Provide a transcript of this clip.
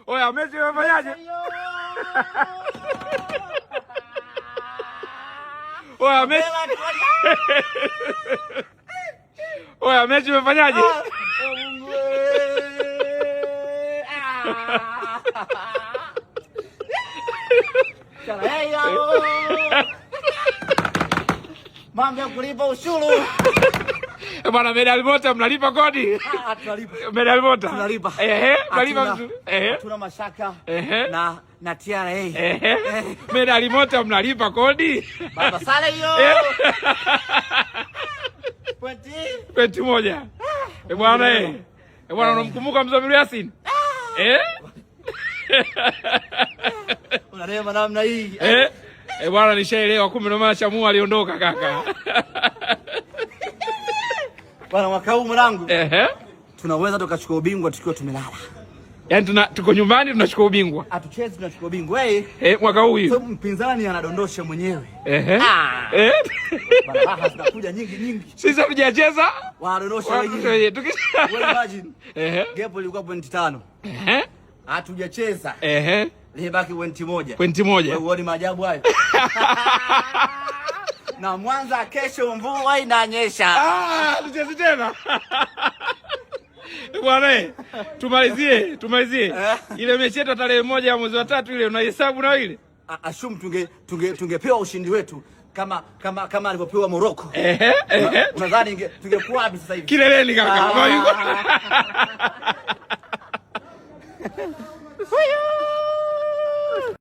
Oya, mechi imefanyaje? Oya, mechi. Oya, mechi imefanyaje? Ah, Mungu. Ah. Mambo ya kulipa ushuru. Bwana Medal Mota mnalipa kodi? Ah, tunalipa. Medal Mota. Tunalipa. Ehe, mnalipa vizuri. Ehe. Tuna mashaka Ehe. na TRA. Ehe. Medal Mota mnalipa kodi? Baba sale hiyo. Pointi. Pointi 1. Eh, bwana eh. Eh, bwana unamkumbuka Mzamiru Yassin? Eh? Unarema namna hii. Eh? Eh, bwana nishaelewa kumbe ndo maana Chamua aliondoka kaka. Bwana mwaka huu mwanangu. Ehe. Tunaweza tukachukua ubingwa tukiwa tumelala. Yaani tuko nyumbani tunachukua ubingwa. Hatuchezi tunachukua ubingwa. Eh. Eh, mwaka huu hiyo. So, mpinzani anadondosha mwenyewe. Ehe. Ah. Eh. Bwana raha zinakuja nyingi nyingi. Sisi hatujacheza. Wanadondosha wenyewe. Tukisha. Imagine. Ehe. Gap ilikuwa 0.5. Ehe. Hatujacheza. Ehe. Limebaki 0.1. 0.1. Wewe uone maajabu hayo. Na Mwanza kesho mvua inanyesha. Ah, tucheze tena. Bwana, tumalizie. Ile mechi yetu tarehe 1 ya mwezi wa 3 ile unahesabu na ile? Assume tungepewa ushindi wetu kama alivyopewa Morocco. Ehe, ehe. Unadhani tungekuwa wapi sasa hivi? Kileleni kaka.